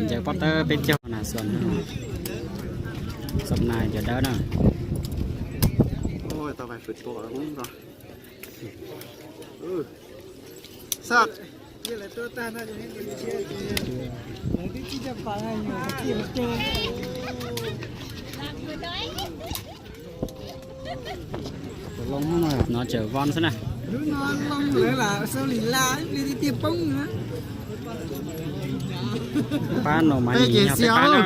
Ncaws pob tawb peb caug na, xom na cov dawb na. No tseem Von xwb na. Pab no mas nim yog peb pab na.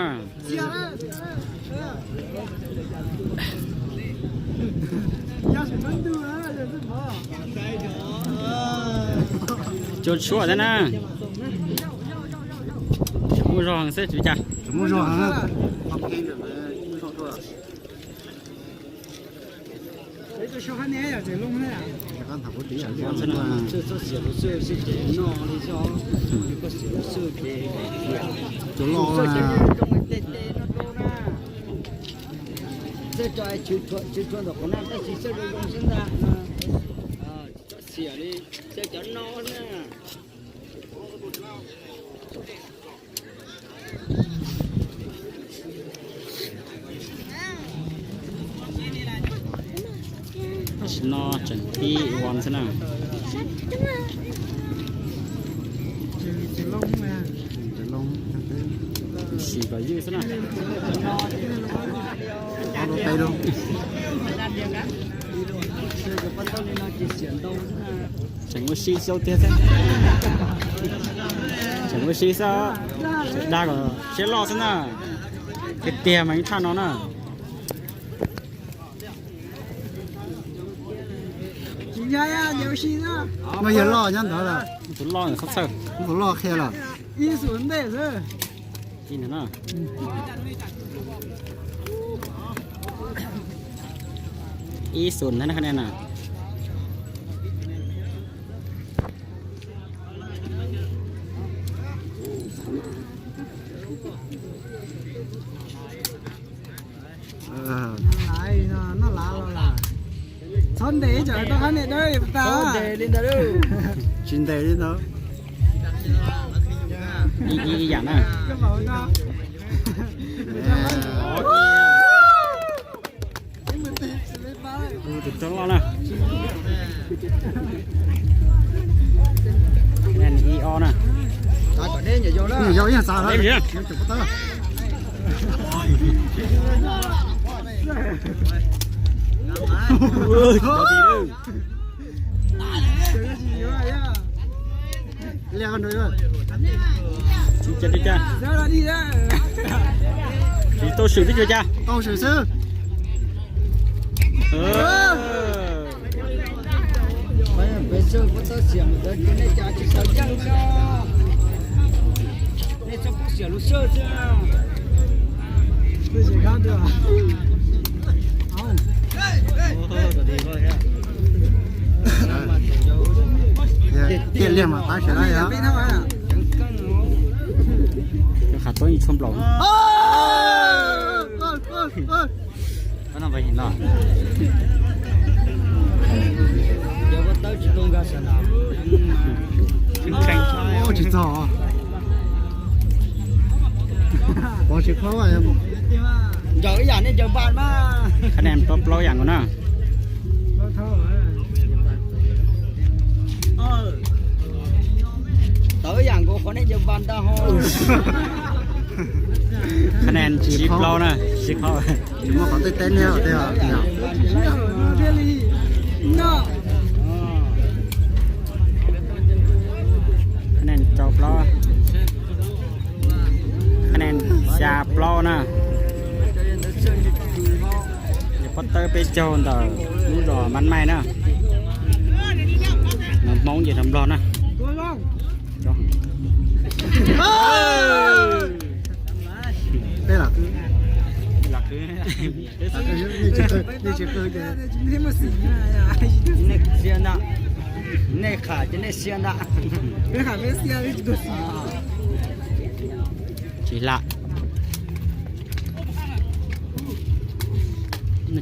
Cua tshuaj thiab na. Tseem muaj zog heev xwb tsis cas. Txawj tso tsw rhuav ntawm qhov no tab sis txawj zoo zoo xwb ntag. Txawj xiam li, txawj cov no na. Tam sim no tseem tib Von xwb na. Sim kom ywj xwb na. Tseem ua si xyau tiag thiab. Tseem ua si xwb, dag kom siab loj xwb na. Tiag tiag mas ib thaj no na. No yog loj nyob ntawd lawm. Tus loj txhob txhawj. Tus loj qhia lawm. Ib xus na, txhob ntes ib tsam tau qab niam dawb tas. Tsis ntes li ntawd. Ib yam na. Tus rog loj na. Ib ob na. Yau ib xav lawm. Tsis tau swm twb tsis ua cas. Tau swm xwb. Tiaj liaj mas qab sawv daws yog. Qhov toob ib tshuaj nplaum. Tsis txog. Pov tsis kho. Ncaws ib yam nej ncaws npas mas. Qhab nen plaub plaub yam nkaus na. Tawv ib yam nkaus qhov nej ncaws npas ntag ho. Qhab nen tsib plaub na, tsib plaub. Tsis muaj qhov tej teb niab tej. Qhab nen rau plaub. Qhab nen xya plaub na. Yog pob tawb peb caug ntawm lub zos Mab Maij na. Hmoob ces nrog Nplog na. Nej qham ces nej xia ntag. Tsis lam.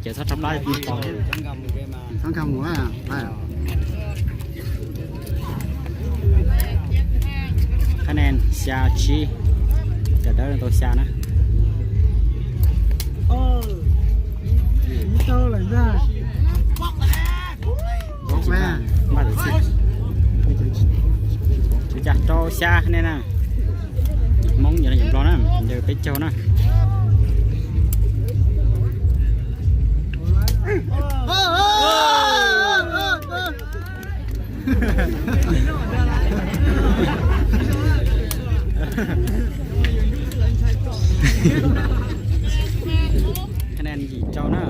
Ces txhob rov plab. Qhab nen xya tsib. Cov dawb tau xya na. Ua cas rau xya nej na. Hmoob yog nplog na, yog peb caug na. Khab nen yim rau na.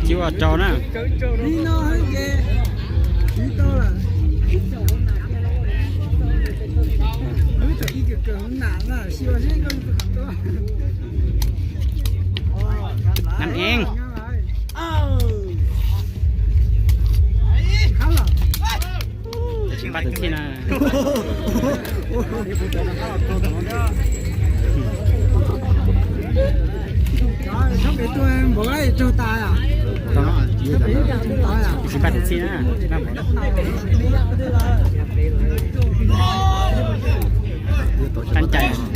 Cuaj rau na. Nam Ev. Tsis npaj tawm txhij na. Tsis npaj tawm txhij na.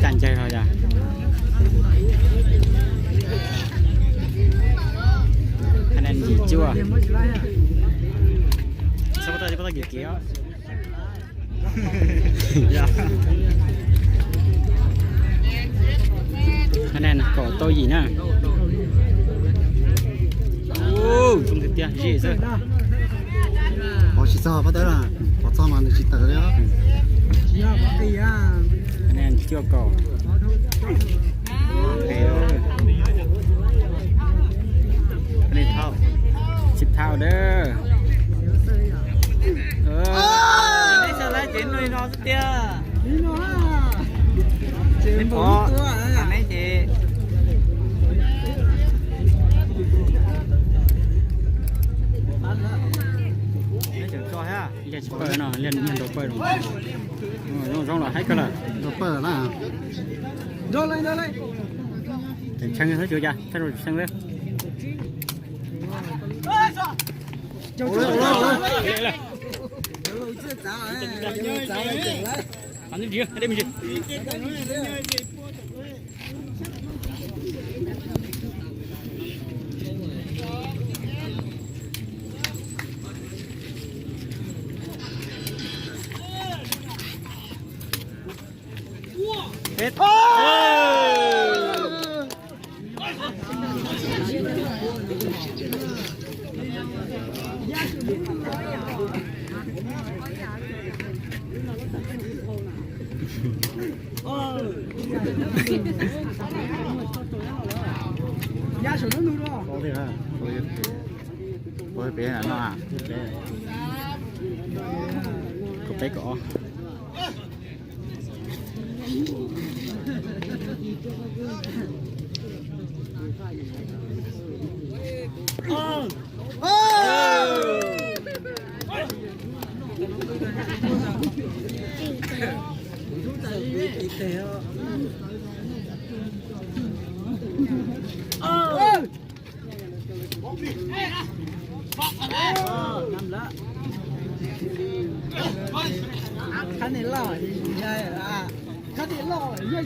Tag ncais ho yog. Khab nen yim cuaj. Tsis pab tau, tsis pab tau kiv kiv os. Khab nen kaum tau yim na. Zoo tiag tiag, zij xwb. Pov tsis txog pab tawb na, pov txog mas nws tsis tawm li. Khab nen cuaj kaum. Tsis thauj dab. Neb xav laib ces nug li no xwb tiag. Neb ces neb tseem tso thiab. Tsis pawj no, liaj nrau pawj no. Zoo zoo los haib kawg lawm. Nrau pawj lawm na. Tseem tshee xwb, tsis ua cas, tshee xwb. Kaum peb kaum ob.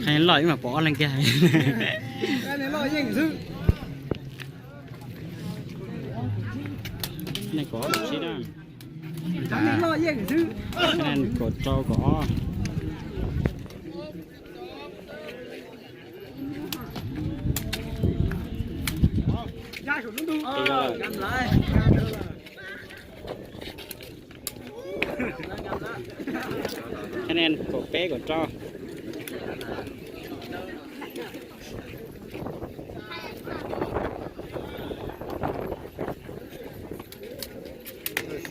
Qhov loj ib mas pom ob leeg kiag. Nej kaum ob kaum tsib na. Kaum rau kaum ob. Khab nen kaum peb kaum rau.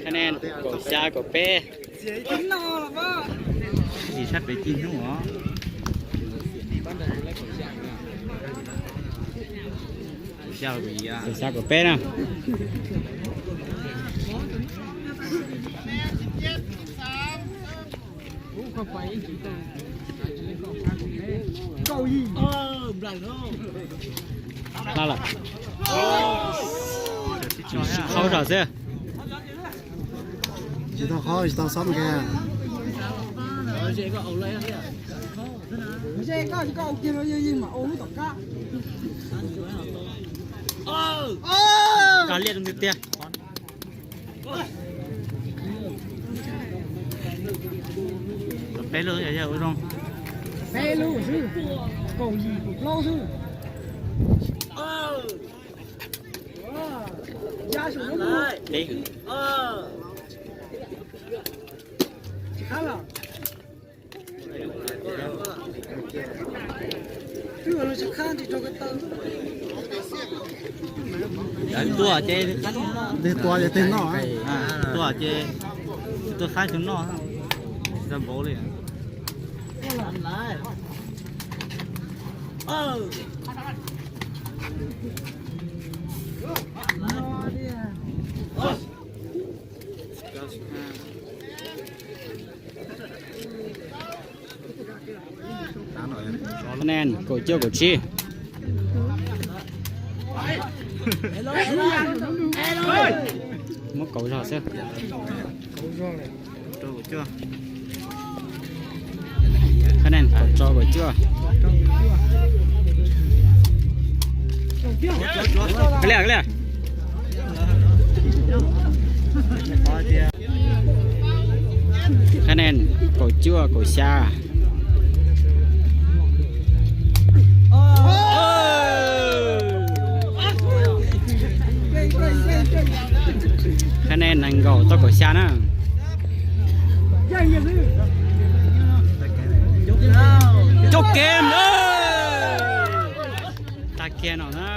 Khab nen kaum xya kaum peb. Tsis sab pem tib hnub os. Kaum xya kaum peb na. Lawm, sib qhau zog xwb. Tsis tau qhau, tsis tau xob kiag. Koj liaj rau ntwg tiag. Peb lub yog ua zoo. Peb lub xwb, kaum yim kaum plaub xwb. Peb. Twg tua ces twg noj, twg tua ces twg qab twg noj, tsis tau npaum li. Khab nen kaum cuaj kaum tsib. Muab kaum zog xwb. Khab nen kaum rau kaum cuaj. Ka liaj, ka liaj. Khab nen kaum cuaj kaum xya. Khab nen nees nkaum tau kaum xya na. Coob kev, tag kiag no na.